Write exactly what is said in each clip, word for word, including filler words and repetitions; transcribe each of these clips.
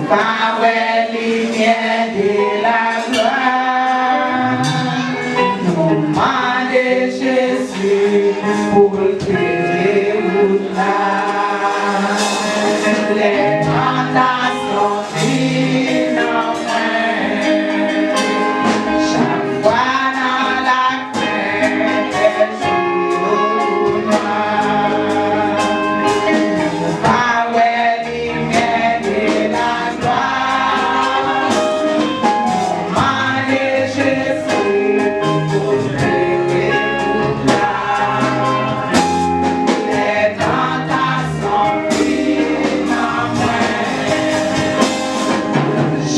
Pa wè limyè de la glwa. Nou mande Jezi pou l klere wout la. Lè tantasyon vin nan mwen, chak fwa nan la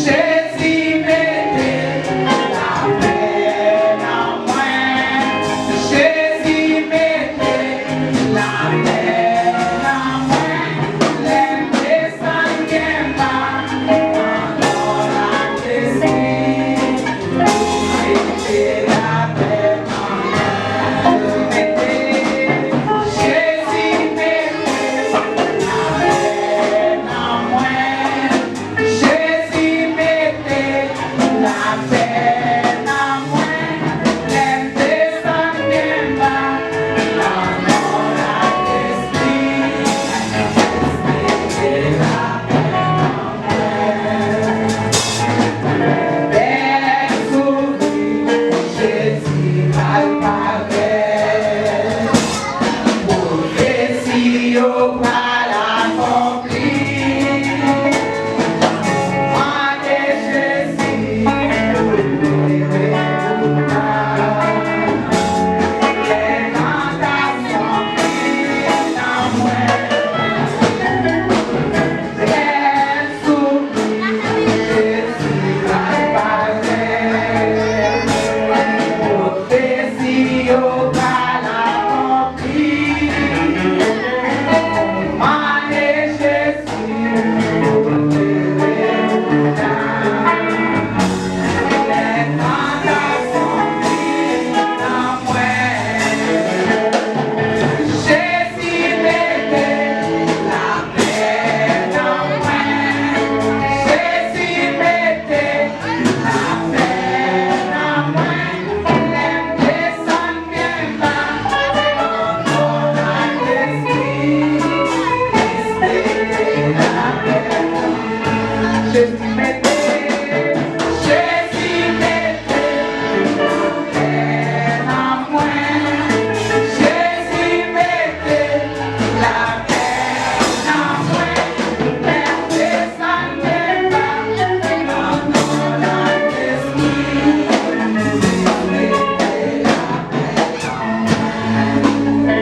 Jezi mete lapè nan mwen. Jezi mete lapè nan mwen. Lè m desann anba, anba Lespri, mete lapè nan mwen. Mete, Jezi mete lapè nan mwen. Jezi mete lapè nan mwen. Lè m desann anba, nan non a Jezi, mete lapè nan mwen. Bèl souri, Jezi pral parèt. Pwofesi yo pral akonpli. Mande Jezi pou l leve pou ta. Lè tantasyon vin nan mwen, lè souri Jezi pral parèt. Pwofesi yo pral akonpli. Mande Jezi pou l leve pou ta. Lè tantasyon vin nan mwen, Jezi mete lapè nan mwen. Jezi mete lapè nan mwen. Lè m desann anba, nan non a Jezi, Jezi mete, Jezi mete lapè nan mwen. Jezi mete lapè nan mwen. Lè m desann anba, nan non a Jezi, Jezi mete lapè nan mwen.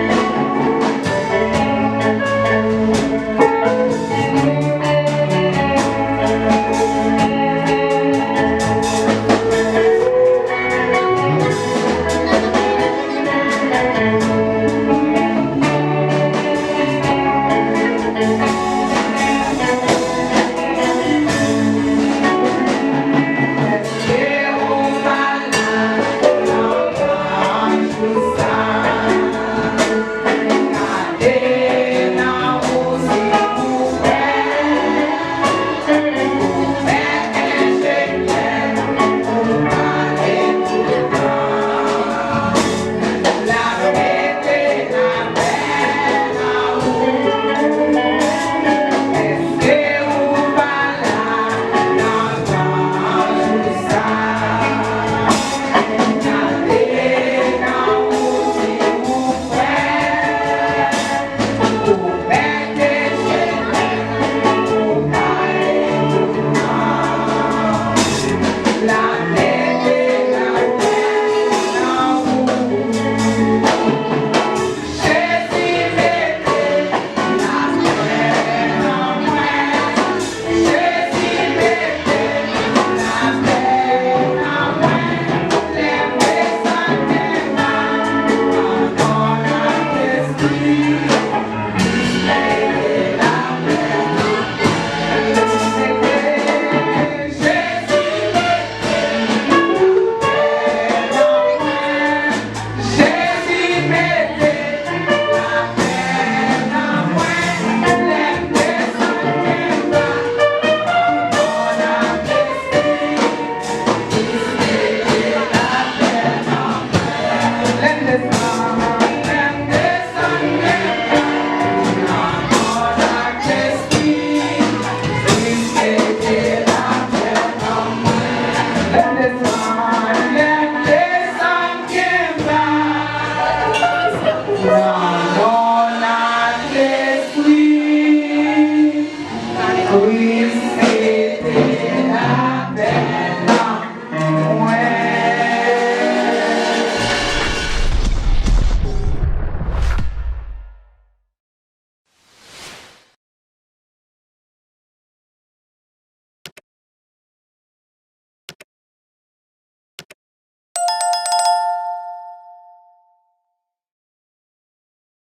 Pou li